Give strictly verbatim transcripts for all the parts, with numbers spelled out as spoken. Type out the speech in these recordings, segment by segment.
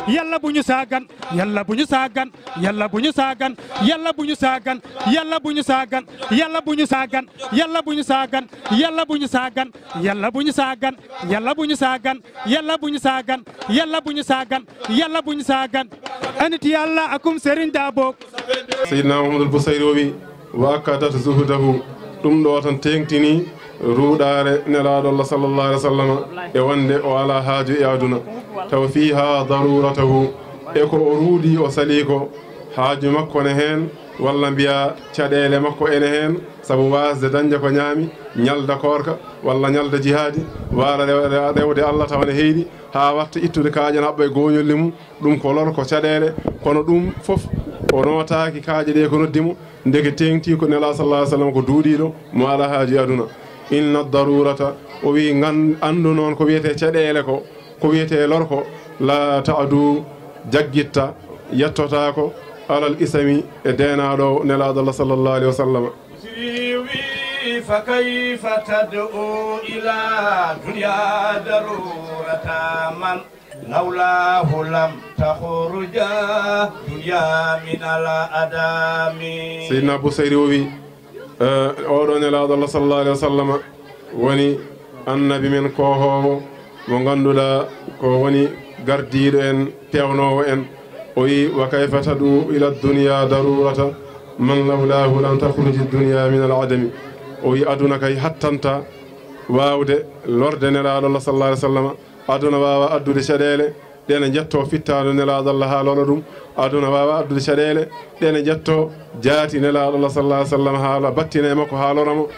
Yalla bu ñu saagan, yalla bu ñu saagan, yalla bu ñu saagan, yalla bu ñu saagan, yalla bu ñu saagan, yalla bu ñu saagan, yalla bu ñu saagan, yalla bu ñu saagan, yalla bu ñu saagan, yalla bu ñu saagan, yalla bu ñu saagan, yalla bu ñu saagan, yalla bu ñu saagan. Anit Yalla akum Serigne Dabo. Seydina Mahamadul Busayri o wi, "Wa akkadat zuhdahu." Ɗum ɗo tan teeŋtini ruuɗaare Nelaaɗo Allah sallallahu alaihi wasallam e wonde o alaa haaju e aduna. Taw fiiha daruratahu. E ko o ruuɗi, o salii ko, haaju makko ne heen, walla mbiya caɗeele makko ene heen, sabu waasde dañde ko ñaami, ñalda koorka, walla ñalda jihaadi, waala rew-, rew-, rewde Allah tawa ne heyɗi, haa watta ittude kaaƴe naɓɓa e gooñolli mum, ɗum ko lor, ko caɗeele, kono ɗum fof o nootaaki kaaƴe ɗe ko noddi mo, ndeke teeŋti ko Nelaaɗo sallallahu alaihi wasallam ko duuɗiiɗo, mo alaa haaju e aduna. Inna darurata, o wi, ngan-, anndu noon ko wiyetee caɗeele ko, ko wiyetee lor ko, la taadu, jaggitta, yettotaako, alal isami, e deenaaɗo Nelaaɗo Allah sallallahu alaihi wasallam. Siriwi, fa kayfa tad'u ila dunya darurata man lawlahu lam takhruja dunya min al adami. Seydina Busayri o wi, eh, oɗo Nelaaɗo Allah sallallahu alaihi wasallam woni annabi men koohoowo mo ngannduɗaa ko woni gardiiɗo en, peewnoowo en. O wi, "Wa kayfa tad'u ila dunya darurata man lawlahu lam takhruji dunya min al adami." O wi, "Aduna kay hattanta waawde lorde Nelaaɗo Allah sallallahu alaihi wasallam. Aduna waawa addude caɗeele, ɗe ne njetto fittaandu Nelaaɗo Allah haa lora ɗum. Aduna waawa addude caɗeele, ɗe ne njetto jaati Nelaaɗo Allah sallallahu alaihi wasallam haa la-, battina e makko haa lora mo.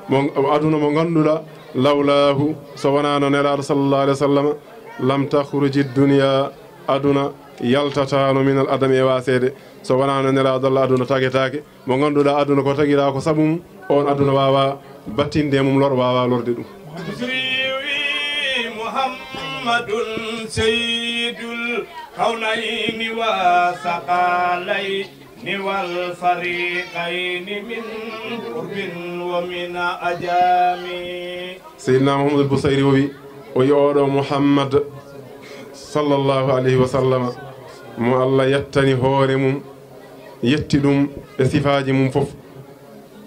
Mo, aduna mo ngannduɗaa, lawlahu, so wonaano Nelaaɗo sallallahu alaihi wasallam, lam takhruji dunya, aduna yaltataano min al adami e waaseede. So wonaano Nelaaɗo Allah, aduna tagetaake." Mo ngannduɗaa aduna ko tagiraa ko sabu mum, oon aduna waawaa battinde e mum lor, waawaa lorde ɗum. Busiri wi, "Muhammadun sayyidul kawnayni wa saqalayni wal fariqayni min qurbin wa min ajami." Seydina Muhammadul Busayri o wi, o wi oɗo Muhammad sallallahu alaihi wasallam, mo Allah yettani hoore mum, yetti ɗum e sifaaji mum fof.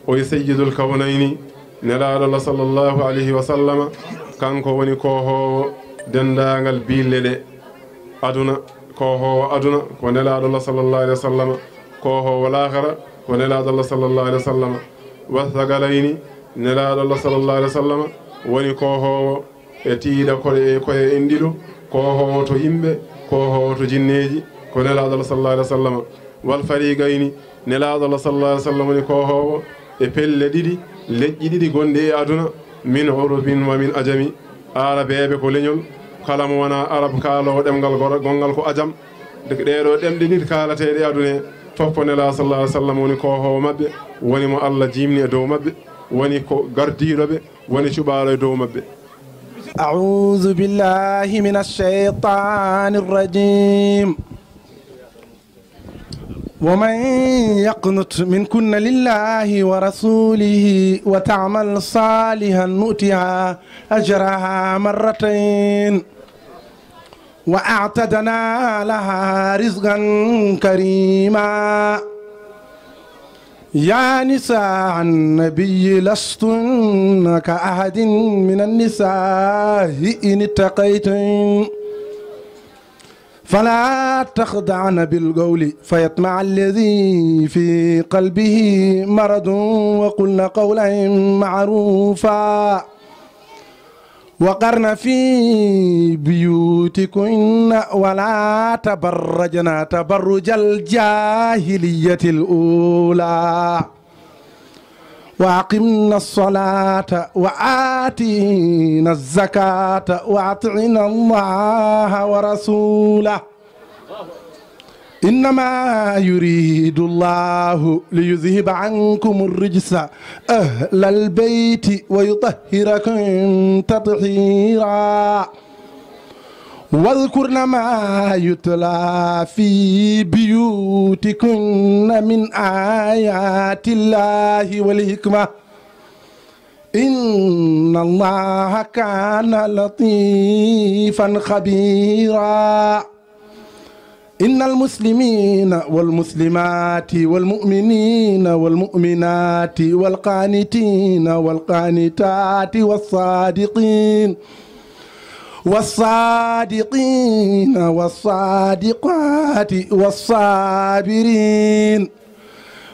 O wi sayyidul kawnayni, Nelaaɗo Allah sallallahu alaihi wasallam, kanko woni koohoowo denndaangal biille ɗe. Aduna, koohoowo aduna ko Nelaaɗo Allah sallallahu alaihi wasallam, koohoowo laakhara ko Nelaaɗo Allah sallallahu alaihi wasallam. Wa thaqalayni, Nelaaɗo Allah sallallahu alaihi wasallam woni koohoowo e tiiɗa koye, koye en ɗiɗo, koohoowo to yimɓe, koohoowo to jinneeji, ko Nelaaɗo Allah sallallahu alaihi wasallam. Wal fariqayni, Nelaaɗo Allah sallallahu alaihi wasallam woni koohoowo e pelle ɗiɗi, leƴƴi ɗiɗi gonɗi e aduna, min urubin wa min ajami, Arabeeɓe ko leñol, kala mo wonaa Arab kaaloowo ɗemngal gora-, gonngal ko ajam. Ɗee ɗoo ɗemɗe ɗiɗi kaalateeɗe e aduna he, fof ko Nelaaɗo sallallahu alaihi wasallam woni koohoowo maɓɓe, woni mo Allah jiimni e dow maɓɓe, woni ko gardiiɗo ɓe, woni cuɓaaɗo e dow maɓɓe. أعوذ بالله من الشيطان الرجيم. ومن يقنت منكن لله ورسوله وتعمل صالحا نؤتها أجرها مرتين وأعتدنا لها رزقا كريما. يا نساء النبي لستن كأحد من النساء إن اتقيتن فلا تخضعن بالقول فيطمع الذي في قلبه مرض وقلن قولا معروفا. وقرن في بيوتكن ولا تبرجن تبرج الجاهلية الأولى وأقمن الصلاة وآتين الزكاة وأطعن الله ورسوله. إنما يريد الله ليذهب عنكم الرجس أهل البيت ويطهركم تطهيرا. واذكرن ما يتلى في بيوتكن من آيات الله والحكمة. إن الله كان لطيفا خبيرا. إن المسلمين والمسلمات والمؤمنين والمؤمنات والقانتين والقانتات والصادقين والصادقين والصادقات والصابرين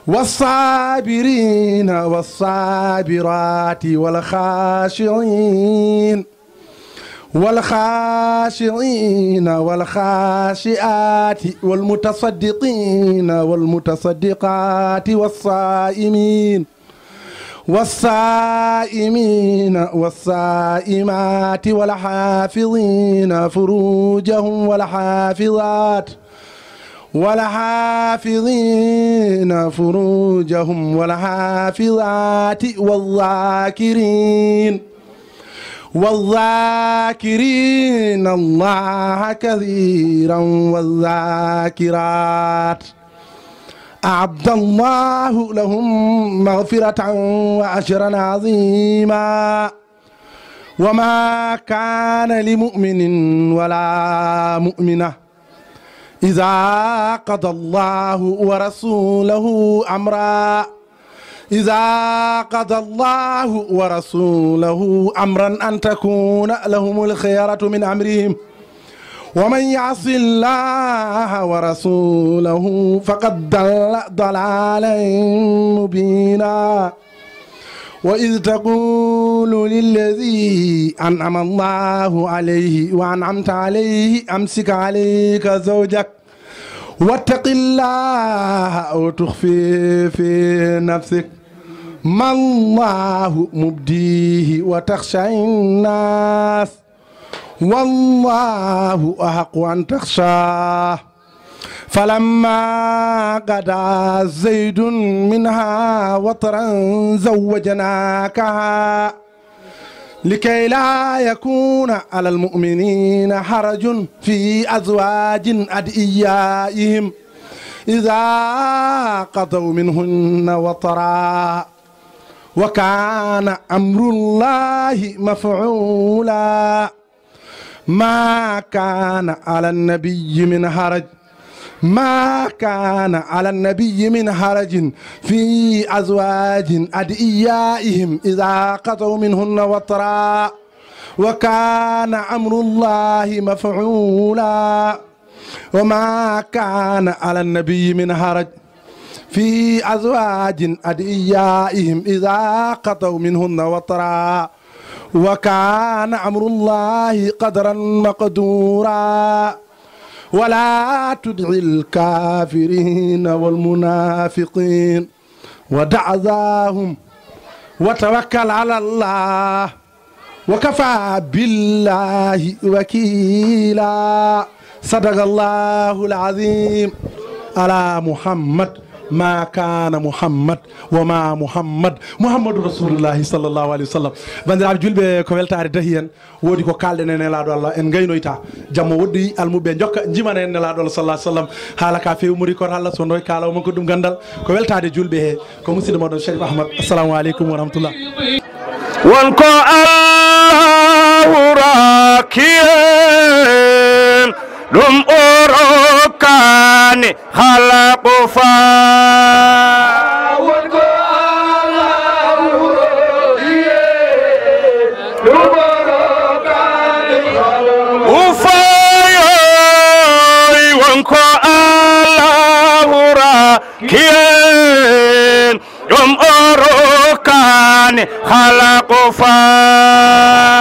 والصابرين والصابرات والخاشعين والخاشعين والخاشعات والمتصدقين والمتصدقات والصائمين والصائمين والصائمات والحافظين فروجهم والحافظات والحافظين فروجهم والحافظات والذاكرين والذاكرين الله كثيرا والذاكرات أعد الله لهم مغفرة وأجرا عظيما. وما كان لمؤمن ولا مؤمنة إذا قضى الله ورسوله أمرا إذا قضى الله ورسوله أمرا أن تكون لهم الخيرة من أمرهم ومن يعص الله ورسوله فقد ضل ضلالا مبينا. وإذ تقول للذي أنعم الله عليه وأنعمت عليه أمسك عليك زوجك واتق الله وتخفي في نفسك ما الله مبديه وتخشى الناس والله أحق أن تخشاه. فلما قضى زيد منها وطرا زوجناكها لكي لا يكون على المؤمنين حرج في أزواج أدعيائهم إذا قضوا منهن وطرا وكان أمر الله مفعولا. ما كان على النبي من حرج ما كان على النبي من حرج في أزواج أدعيائهم إذا قضوا منهن وطرا وكان أمر الله مفعولا. وما كان على النبي من حرج في أزواج أدعيائهم إذا قضوا منهن وطرا وكان أمر الله قدرا مقدورا. ولا تطع الكافرين والمنافقين ودع أذاهم وتوكل على الله وكفى بالله وكيلا. صدق الله العظيم. على محمد ما كان محمد وما محمد محمد رسول الله صلى الله عليه وسلم. Banndiraaɓe julɓe, ko weltaare dahi en. Woodi ko kaalɗen e Nelaaɗo Allah, en ngaynoyta. Jamma woɗɗoyi, almuɓɓe njokka, njimana en Nelaaɗo Allah sallallahu alaihi wasallam. Haala ka feewi muri koto Allah, so ndoy kaalaw man ko ɗum ganndal. Ko weltaade julɓe he, ko musidɗo mooɗon Sharif Ahmad. Assalamu alaikum wa rahmatullah. Won ko Allahu rokki en, ɗum o rokkaani halaqu faa. Won ko Allahu rokki en, ɗum o rokkaani halaqu faa. Ufayoy, won ko Allahu rokki en, ɗum o rokkaani halaqu faa.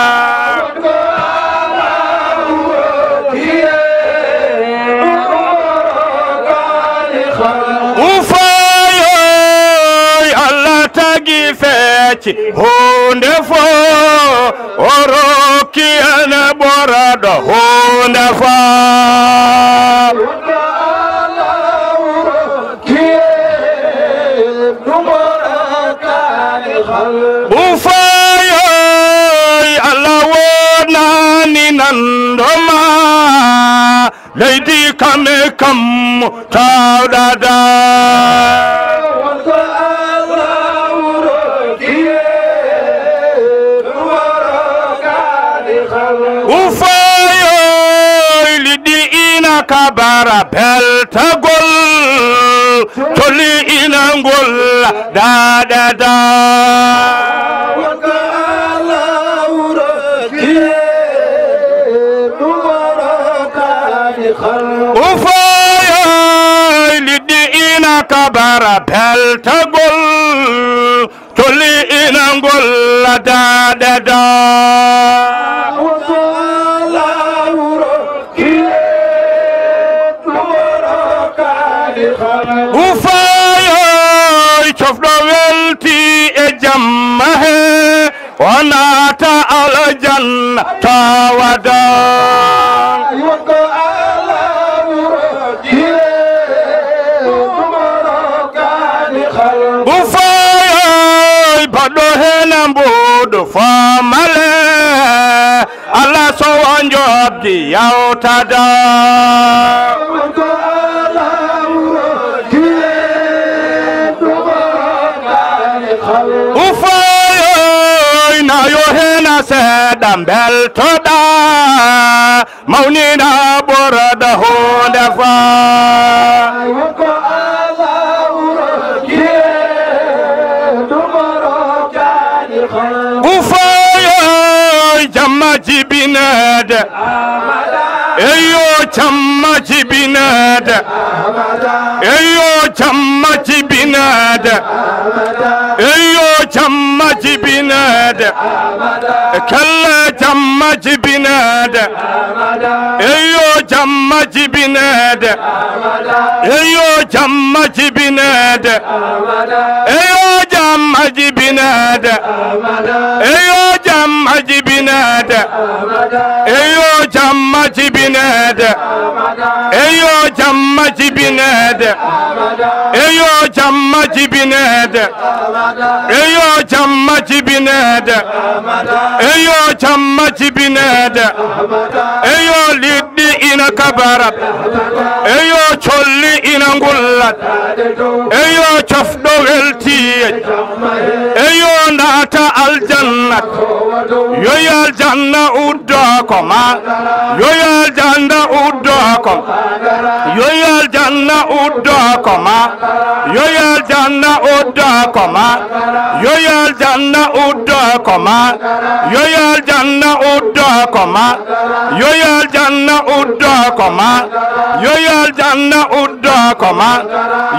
Ufayoy, Allah tagi fecci huunde fof, o rokki en ɓurɗo huunde fof. Ufayoy, Allah wonani nanndo ma, leydi kam e kammu tawɗaɗa. Ufayoy, liɗɗi ina Kabara beltagol, toli ina ngol daɗata. Ufayoy liɗɗi ina kabara beltagol, toli ina ngolla daɗata. Ufayoy cofɗo welti e jamma he, o naata aljanna tawada. Ufayoy baɗɗo hena mbuɗu famale, Allah sowa njobdi yawtada. Ufayoy nayo hena seɗɗa mbeltoɗa, mawnina ɓurɗo hunde fa. Ufayoy jamma jibinede. Eyo jamma jibinede. Eyo jamma jibinede. Eyo jamma jibinede. Kelle jamma jibinede. Eyo jamma jibinede. Eyo jamma jibinede. Eyo jamma jibinede. Eyo jamma jibinede. Eyo jamma jibinede. Eyo jamma jibinede. Eyo jamma jibinede. Eyo jamma jibinede. Eyo jamma jibinede. Eyo liɗɗi ina kabara. Eyo colli ina ngullat. Eyo cofɗo welti. Eyo naata aljannat. Yo aljanna uddo ko ma. Yo aljanna uddo ko ma. Yo aljanna uddo ko ma. Yo aljanna uddo ko ma. Yo aljanna uddo ko ma. Yo aljanna uddo ko ma. Yo aljanna uddo ko ma. Yo aljanna uddo ko ma.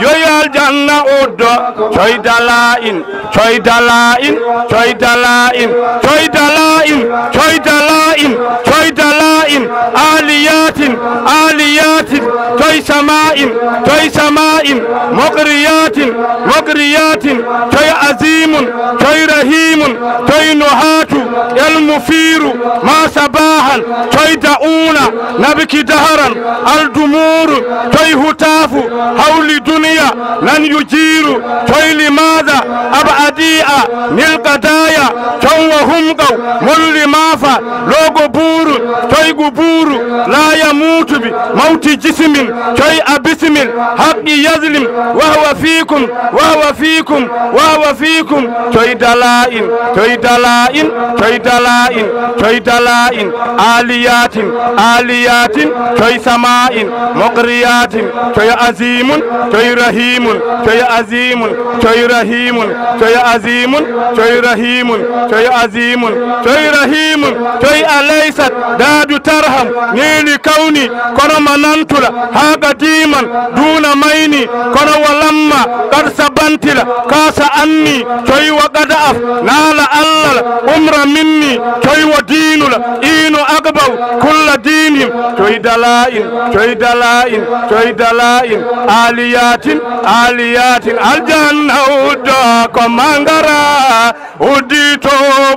Yo aljanna uddo. Coy dala in. Coy dala in, coy dala in, coy dala in, coy dala in, coy dala in. Aliyatin, aliyatin, coy sama'in, coy sama'in. Muqriyatin, muqriyatin, coy azimun, coy rahimun, coy nuhatu, elmufiru, ma sabahan, coy da'una, nabki daharan, aldumuru, coy hutafu, hawli duniya, nan yujiru, coy limaza, ab'adi a nil qadaya, conwo humgaw, molli mafa, logo buru, coy guburu, la yamutu bi mawti jismin, coy abismil, haqqi yazlim, wa huwa fikum, wa huwa fikum, wa huwa fikum, coy dala in, coy dala in, coy dala in, coy dala in, aliyatin, aliyatin, coy sama'in, muqriyatin, coy azimun, coy rahimun, coy azimun, coy rahimun, coy azimun, coy rahimun, coy azimun, coy rahimun, coy alaysat, dadu tarham, nili kawni, kono manantula, haga diman, duna mayni, kono walamma, qad sabantila, kasa anni, coy wa qad af, nala allal, umra minni, coy wa dinula, inu akbaw, kulla dinim, coy dala in, coy dala in, coy dala in, aliyatin, aliyatin, aljanna uddo ko mangara, uddito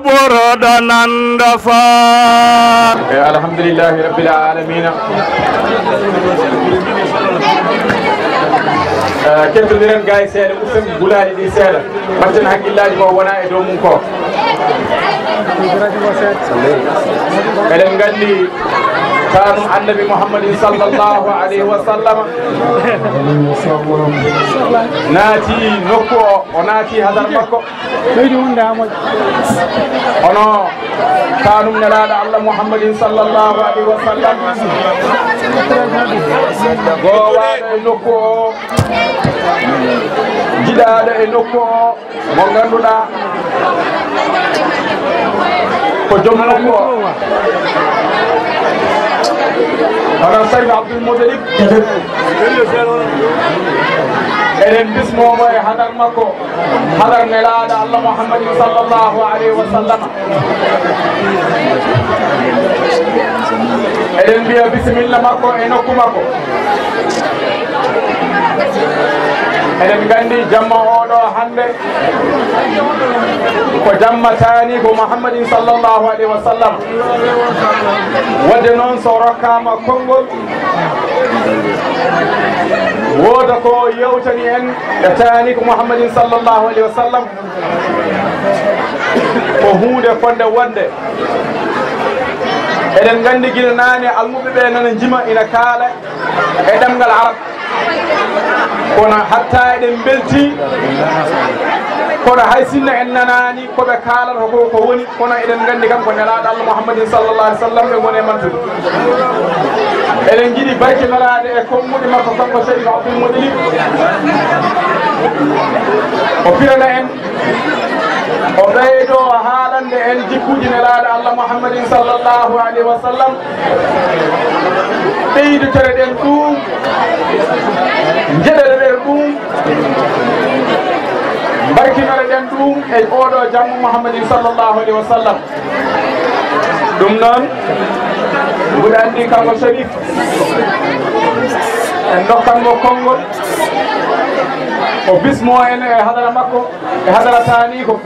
ɓurɗo nanda fa. E alhamdulillahi rabbil alamina. Eh, kettodiren gaay seeɗa, usten gulaali ɗi seeɗa. Mbatten hakkillaaji ko wona e dow mum ko. Eɗen nganndi Kanum Annabi Muhammadin sallallahu alayhi wa sallam naati nokku o, o naati hadar makko. Ɓeydi wonde haa moƴƴa. Hono kanum Nelaaɗo Allah Muhammadin sallallahu alayhi wa sallam, gowaaɗo e nokku o, jiɗaaɗo e nokku o, mo ngannduɗaa ko joom nokku o, hono Seydi Abdul Mutalib. Eɗen bismoo mo e hadar makko, hadar Nelaaɗo Allah Muhammadin sallallahu alayhi wa sallam. Eɗen mbiya bisimilla makko e nokku makko. Eɗen nganndi jamma oɗo hannde ko jamma taaniiko Muhammadin sallallahu alayhi wa sallam. Wadde noon, so rokkaama konngol, wooda ko yewtani en e taaniiko Muhammadin sallallahu alayhi wa sallam, ko huunde fotnde wonde. Eɗen nganndi gila naane almuɓɓe ɓe nana njima ina kaala e ɗemngal Arab. Kono hatta eɗen mbeltii, kono hay sinno en nanaani ko ɓe kaalata ko, ko woni, kono eɗen nganndi kam ko Nelaaɗo Allah Muhammadin sallallahu alayhi wa sallam ɓe ngoni e mantude. Eɗen njiɗi barkinanaade e konguɗi makko, kanko Seydi Abdul Mutalib, o firana en, o ɓeydo haalande en jikkuuji Nelaaɗo Allah Muhammadin sallallahu alayhi wa sallam. Ɓeydotoreɗen ɗum, njeɗotoɗen ɗum, mbarkinoɗen ɗum e oɗo jamma Muhammadin sallallahu alayhi wa sallam. Ɗum noon, mbuɗa anndi kanko Sharif, en ndokkan mo konngol, o bismo en e hadara makko. E hadara taaniiko,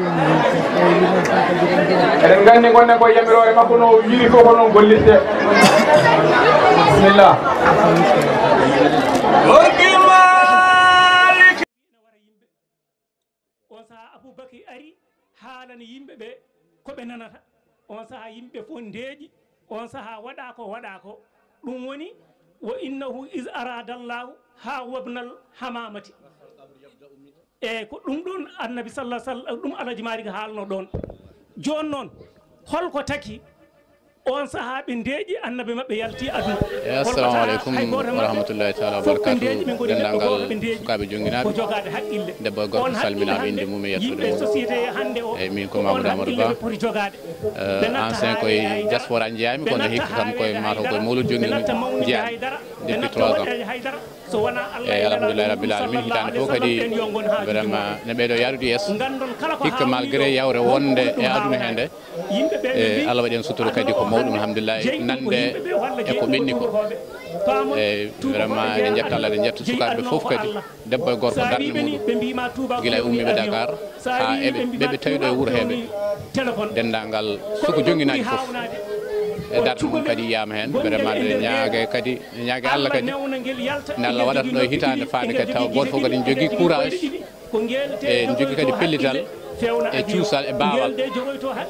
eɗen nganndi ngonɗen ko e yamiroore makko, no o wiiri fof ko noon gollirte. Bisimilla. On sahaa Abubakri ari, haalana yimɓe ɓe ko ɓe nanata. On sahaa yimɓe fof ndeeƴi. On sahaa waɗaa ko waɗaa ko. Ɗum woni, wa innahu is aradallahu haa wabnal hamamati. Eeyi, ko ɗum ɗoon Annabi sallallahu alaihi wasallam, ɗum Alhaji Malick haalno ɗoon. Jooni noon, holko taki on sahaa ɓe ndeeƴi, Annabi maɓɓe yalti aduna? Eyi, assalamu aleykum wa rahmatullahi taala wa barakatuh. Denndaangal sukaaɓe jonnginaaɓe, debbo e gorko, salminaaɓe innde mum e yettoode mum. Eyi, min ko Mamadou Amadou Ba. Eh, ancien koye diaspora njeyaami, kono hikka kam koye mataw koye mawlud jonngi njeyaami depuis trois ans. Eyi, alhamdulillahi rabbil alamin, hitaande fof kadi vraiment ne ɓeydo yaarude yeeso. Hikka malgré yawre wonde e aduna he nde, e Allah waɗi en sutura kadi ko mawɗum, alhamdulillahi, nande e ko ɓenni ko. Eyi, vraiment eɗen njetta Allah, eɗen njetta sukaaɓe fof kadi. Debbo e gorko darnde muɗum, gila e ummiiɓe Dakar haa eɓe, ɓe ɓe tawi ɗo e wuro heɓe. Denndaangal suku jonnginaaji fof e darnde mum kadi yiyaama heen. Vraiment ɓe ñaage kadi, ɓe ñaage Allah kadi, nde Allah waɗata ɗo e hitaande faande kadi, tawa gooto fof kadi ne jogii courage, e ne jogii kadi pellital e cuusal e baawal,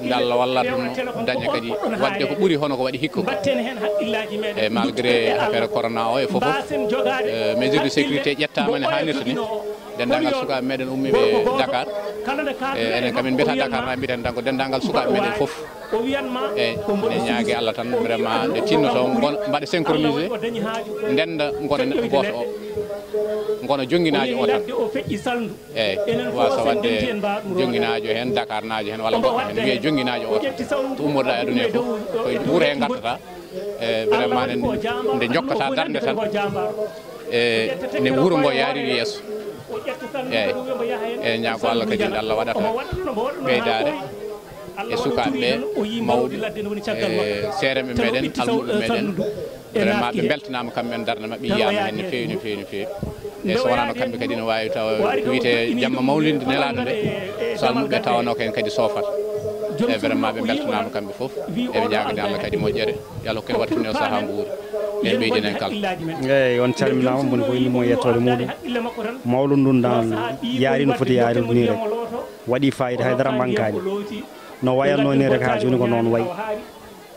nde Allah wallata ɗum daña kadi waɗde ko ɓuri hono ko waɗi hikka ko. E malgré affaire corona o e fof, eh, mesure de sécurité ƴettaama ne haanirta ni. Denndaangal sukaaɓe meɗen ummiiɓe Dakar, e enen kam en mbiyata Dakar na, mbiyeten tan ko denndaangal sukaaɓe meɗen fof. E ne ñaagi Allah tan vraiment nde tinnoto, ngon-, mbaɗa synchronisé, ndennda, ngona neɗɗo gooto o, ngona jonnginaajo o tan. Eeyi, waasa waɗde jonnginaajo heen, Dakarnaajo heen, walla goɗɗo heen, wiya jonnginaajo o tan. To ummorɗa e aduna he fof, koye wuro he ngartata. E vraiment ne, nde jokkata darnde tan, e ne wuro ngo yaariri yeeso. Eeyi, e ñaago Allah kadi nde Allah waɗata ɓeydaare e sukaaɓe ɓe, mawɓe, e seerenɓe meɗen, almuɓɓe meɗen. Vraiment ɓe mbeltanaama kamɓe en, darnde maɓɓe yiyaama heen no feewi, no feewi, no feewi. E so wonaano kamɓe kadi no waawi tawa ko wiyetee jamma mawlinde Nelaaɗo nde, so almuɓɓe tawanoo ko heen kadi soofata. E vraiment ɓe mbeltanaama kamɓe fof. Eɓe ñaagani Allah kadi moƴƴere, yo Allah hokku en waɗtude o sahaa nguuri. En ɓeydini en kala. Eeyi, on calminaama, moni fof innde mum e yettoode muɗum. Mawlud ndun dal yaari no foti yaarude ni rek. Waɗi fayida, haydara mankaani. No wayatnoo ni rek haa jooni ko noon wayi.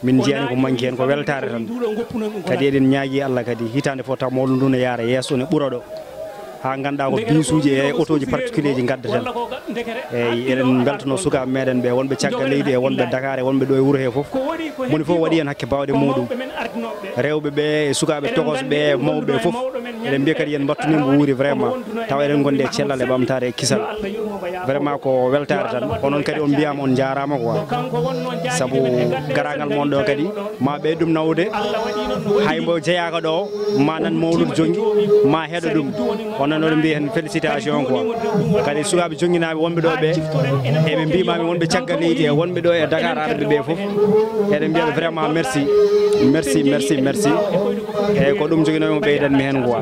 Min njiyani ko manki heen, ko weltaare tan. Kadi eɗen ñaagi Allah kadi hitaande fof taw mawɗo ndu ne yaara yeeso, ne ɓura ɗo. Haa ngannduɗaa ko bisuuji e otooji particulier ji ngaddaten. Eeyi, eɗen mbeltanoo sukaaɓe meɗen ɓe wonɓe caggal leydi e wonɓe Dakar e wonɓe ɗo e wuro he fof. Moni fof waɗi heen hakke baawɗe muɗum. Rewɓe ɓe e sukaaɓe tokosɓe e mawɓe fof. Eɗen mbiya kadi yen mbattu nimbo wuuri vraiment. Tawa eɗen ngondi e cellal e ɓamtaare e kisal. Vraiment ko weltaare tan. Onon kadi on mbiyaama on njaaraama quoi. Sabu garaangal mon ɗo kadi ma ɓeydu ɗum nawde. Hay mbo jeyaaka ɗo ma nan mawludu jonngi ma heɗo ɗum. Onon oɗon mbiya heen félicitation quoi. Kadi sukaaɓe jonnginaaɓe wonɓe ɗo ɓe, eɓe mbimaami wonɓe caggal leydi e wonɓe ɗo e Dakar arɓe ɓe fof. Eɗen mbiyaɓe vraiment merci. Merci, merci, merci. Eeyi, ko ɗum joginoomi mo ɓeydanmi heen quoi.